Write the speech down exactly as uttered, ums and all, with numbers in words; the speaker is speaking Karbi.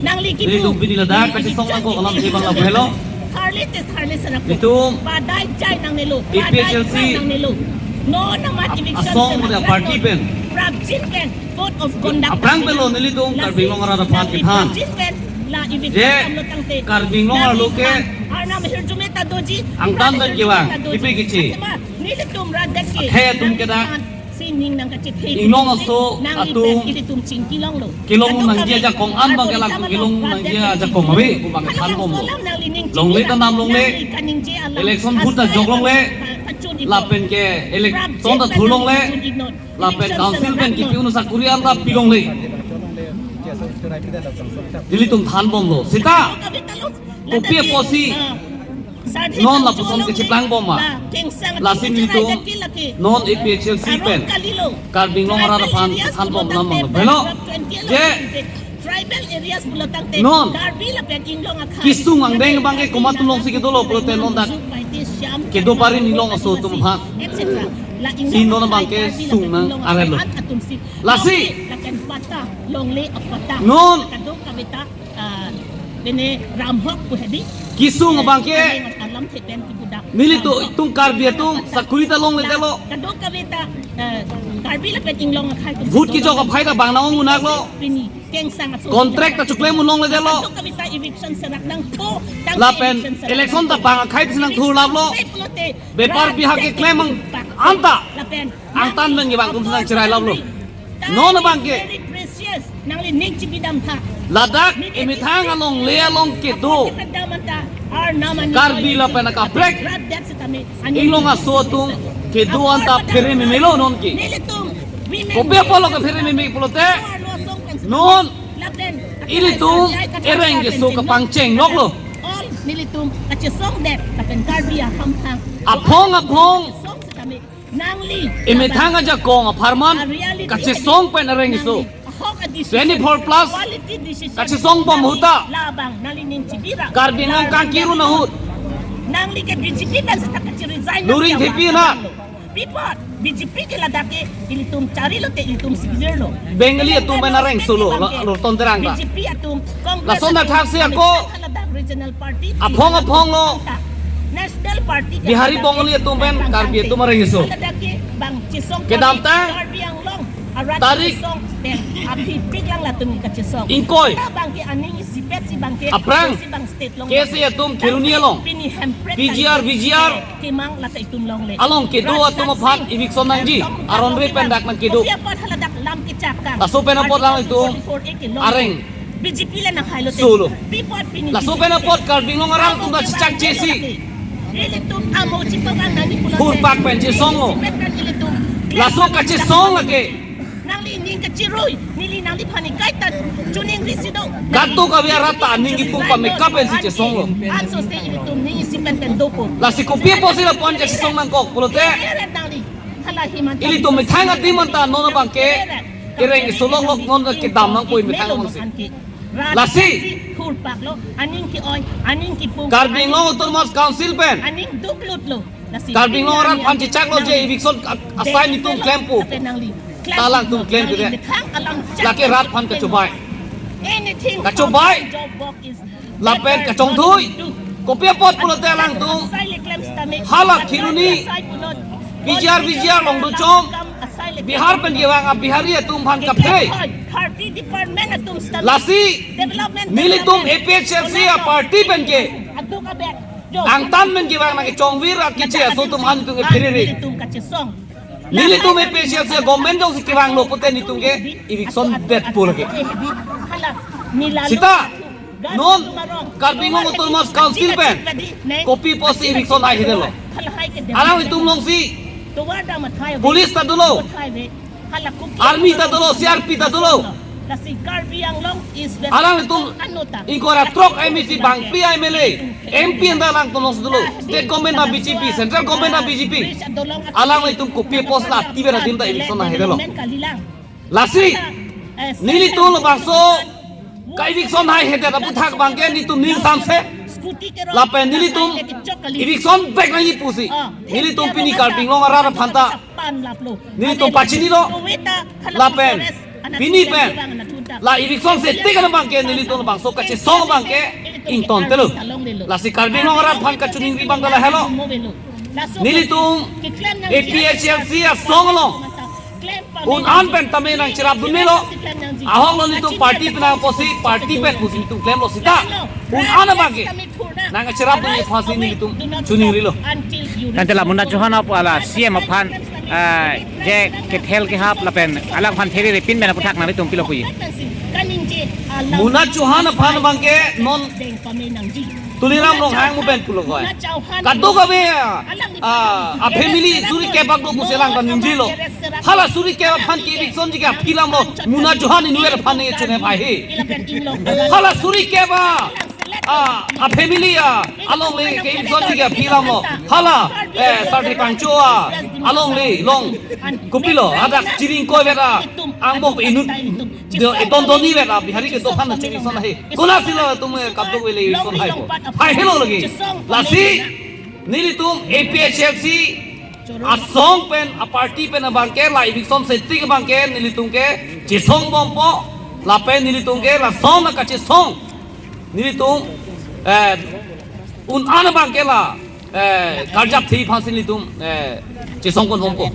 Nangli kipu. Nelitum pini ladak kachesong nangkok alam si bang lapu helo. Harle te harle sarap. Nelitum padai jai nangnelo. A P H L C. Padai jai nangnelo. Non amat eviction asong sarap, party pen. Prapjin pen code of conduct. Aphrang pen lo nelitum Karbi Anglong arat aphan kethan. Prapjin pen la eviction je amlo tangte. Karbi Anglong arlo ke. Arnam hirjume ta doji. Angtan pen kevang. Kipi kichi. Nelitum rat dak ke. Akhei atum ke dak. Sining nangkachethe. Inglong aso atum. Nangli pen ilitum chingki longlo. Kelong nangji ajakong an bang ke laku kelong nangji ajakong ave, bang kethan bomlo. Longle ta nam longle. Election booth ta jok longle. Lapen ke election ta thur longle. Lapen council pen kipi unu sakuri an ta pi longle. Nelitum than bomlo. Seta kopi apotsi non lapuson kecheplang bom ma. Lasi nelitum non A P H L C pen Karbi Anglong arat aphan than bom nang manglo. Belo je tribal areas pulo tangte non Karbi lapen Inglong akhei. Kesung angdeng bang ke komat atum alongsi kedolo pulote non dak kedo parin Inglong aso atum aphan. Et cetera. La Inglong si non akhei bang ke Karbi sung lapen nang Inglong arelo. Akhei atum si. Lasi. Longle lapen pata, longle apata. Non. Kadokave ta ah, bene ramhok pu hedi. Kesung abang ke. Alam thepen kipu dak. Nelitum Karbi atum sakuri ta longledetlo. Kadokave ta, eh, Karbi lapen Inglong akhei atum. Vote kejok aphai ta bang nang-ong unaklo. Pini kengsang aso. Contract ta chuklem un longledetlo. Kadokave ta eviction serak nangthu. Lapen election ta bang akhei si nangthur laplo. Bepar bihak keklem ang anta. Lapen angtan pen kevang atum si nangcherai laplo. Non abang ke. Very precious. Nangli ning chibidam tha. Ladak emethang alongle along kedo Karbi lapen akaprek Inglong aso atum kedo anta phere memelo non ke. Kopi apotlo ke phere meme pulote non ilitum ereng keso kapangcheng noklo. Nelitum kachesong det lapen Karbi ahamphang. Aphong aphong. Nangli emethang ajakong apharman kachesong pen areng keso. Twenty-four plus kachesong bom ahut ta. Labang nangli ning chibira. Karbi Anglong kangkiru ahut. Nangli ke B J P pen seta kachi resign. Luring thepi na. Pi apot B J P ke ladak ke ilitum charilo te ilitum sibirlo. Bengali atum pen areng solo, lo, lo tonterang ta. B J P atum Congress. Lason atum, athak si ako. Ladak regional party. Aphong aphong lo. National party ke Bihari ladak Bengali atum pen bang Karbi atum areng keso. Ladak ke bang chesong kedam ta. Karbi Anglong. Arat tarik chesong pen aphi pik lang latum kachesong. Ingkoi. Labang ke aning isipet si bang ke. Aphrang. Si bang state long. K S A atum Kheroni along. Pini hemprek P G R, V G R. Kemang lata itum longle. Along kedo atum aphan eviction nangji. Aron re pen dak nangkedo. Kopi apot haladak lam kechak kang. Laso pen apot lang itum. Article forty-four A ke long. Areng. B J P le nanghailo te. Solo. Pi apot pini. Laso pen apot Karbi Anglong arat atum ta chechak chesi. Ilitum amo chitong ang nani pulang. Purpak pen chesong lo. Ilitum. Laso kachesong lake. Nangli ning kachirui, neli nangliphan ni kaita chuning risi do. Kadokave arat ta ning kipu pameka pensi chesong lo. Anso se ilitum ning isi pen pen dopo. Lasi kopi apotsi lapu-an kachesong nangkok pulote. Eret nangli. Hala himan. Ilitum methang adim anta non abang ke. Kereng keso loklok non kedam nangpo methang abang si. Lasi. Thurpak lo, aning ke-oi, aning kipu. Karbi Anglong Autonomous Council pen. Aning duklut lo. Karbi Anglong arat aphan chechak lo je eviction a-, asai nelitum klempo. Ta alangtum klem ke de. Lake rat aphan kachobei. Kachobei. Lapen kachongthui. Kopi apot pulote alangtum. Hala Kheroni. P G R, V G R along dochom. Bihar pen kevang a-Bihari atum aphan kaphe. Lasi. Nelitum A P H L C a-party pen ke. Angtan pen kevang nangkechongvir akeche aso atum aphan nelitum kepherere. Nelitum A P H L C government jongsi kevanglo pute nelitum ke eviction detpo lake. Seta non Karbi Anglong Autonomous Council pen kopi apotsi eviction ai hedetlo. Alanglitum alongsi police ta dolo. Army ta dolo, C R P ta dolo. Alanglitum ingkoi ra throk M A C bangphli M L A, M P anta alangtum alongsi dolo. State government ta B J P, central government ta B J P. Alanglitum kopi apots la tiber adim ta eviction ai hedetlo. Lasi nelitum labangso ka-eviction hai hedet aphuthak abang ke nelitum ning samse. Lapen nelitum eviction back nangji pusi. Nelitum pini Karbi Anglong arat aphan ta nelitum pachinilo. Lapen pini pen La eviction seti kan abangke nelitum labangso kachesong abangke ingtontelo. Lasi Karbi Anglong arat aphan kachiningri abang lahelo. Nelitum A P H L C asong along un-an pen tame nangcherapdun melo. Ahok lo nelitum party pen apotsi party pen pusi nelitum klemlo seta un-an abangke nangcherapdunji aphansi nelitum chiningrilo. Tangte la Munna Chauhan apo ala C M aphan, ah, je kethel kehap lapen alangphan pherere pin pen aputhak nangtum pilo puji. Munna Chauhan aphan abangke non Tuliram Ronghang mu pen pulo koi. Kadokave, ah, a family suri kep bak do pusi alangphan ningjelo. Hala suri kep aphan ke evictionji ke aphi alamlo, Munna Chauhan inutvet aphan ningje chunep hai he. Hala suri kep a, ah, a family, ah, alongle ke evictionji ke aphi alamlo. Hala, eh, Sarthe Phangcho, ah, alongle along kopilo, hadak chiring koivet, ah, angbong inut do, eh, don donivet, ah, Bihari kedo aphan na chini son hai. Konatsi latum, eh, kadokave le son haipo. Hai helo lagi. Lasi nelitum A P H L C asong pen, a party pen abangke la eviction seti abangke nelitum ke chesongbompo, lapen nelitum ke lason na kachesong nelitum, eh, un-an abangke la, eh, karjapthe aphansi nelitum, eh, chesongponbompo.